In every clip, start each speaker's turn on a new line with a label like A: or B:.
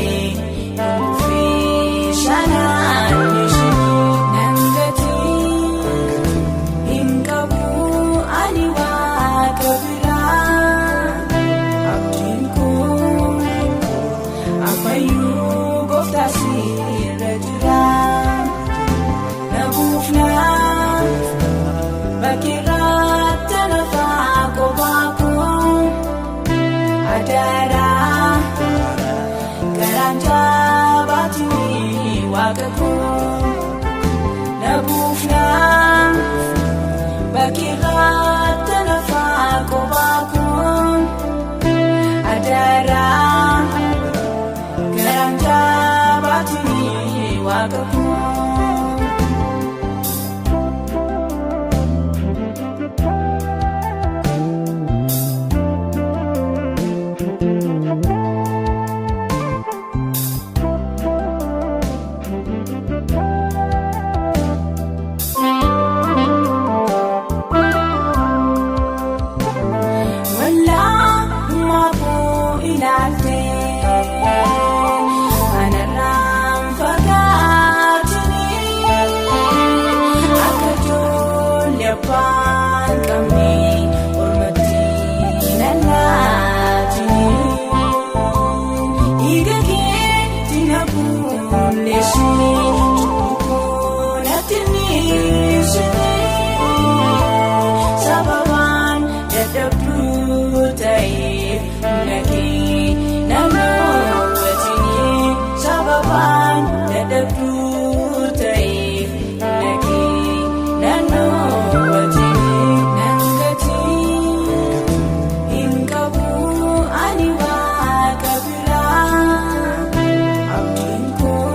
A: malee hin shanaan nan gatii hin qabu ani waaqa biraa abdiin koo ammayyuu gooftaa sirra jira na buufnaa bakkeerratti lafaa kophaa koo adaraa garaan jabaatu waaqa koo na buufnaa bakkeerratti lafaa kophaa koo adaraa garaan jabaatu waaqa koo. Walaa maakuu ilaaltee anarraan fagaatanii akka ijoollee abbaan qabne ormatti nallaatinii dhiiga keetti na bulleessinii cubbuu natti niisinii sababaan dadhabduu ta'eef nagee namootni sababaan dadhabduu ta'eef nagee namootni nan gatii hin qabu ani waaqa biraa abdiin koo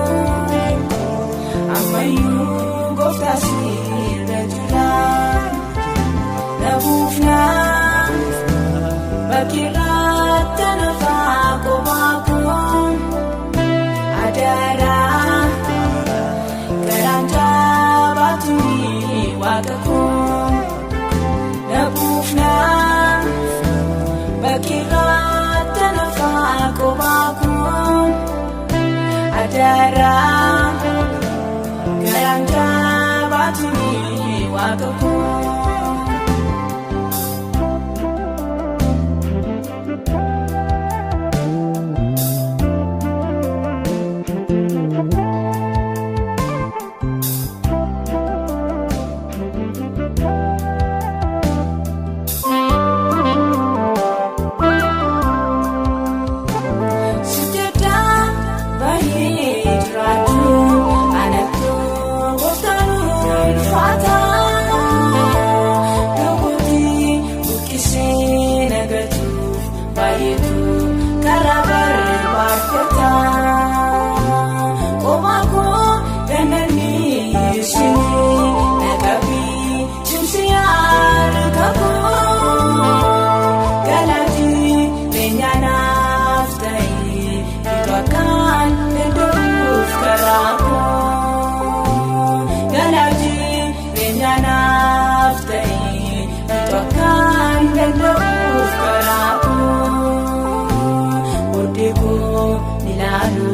A: ammayyuu gooftaa sirra jira. Na buufnaa bakkeerratti lafaa kophaa koo adaraa garaan jabaatu waaqa koo na buufnaa bakkeerratti lafaa kophaa koo adaraa garaan jabaatu waaqa koo. Sitteetaa baay'ee jiraatu anatu gooftaan ulfaata Namooti buqqisee nagatuuf baay'eetu karaa barbaadata. Qoma koo gananiisinii naqabii cimsii harka koo galaatii leenyaanaaf ta'ee bitu akkaan danda'uuf karaa koo galaatii leenyaanaaf ta'ee bitu akkaan danda'uuf karaa koo booddee koo ni laalu.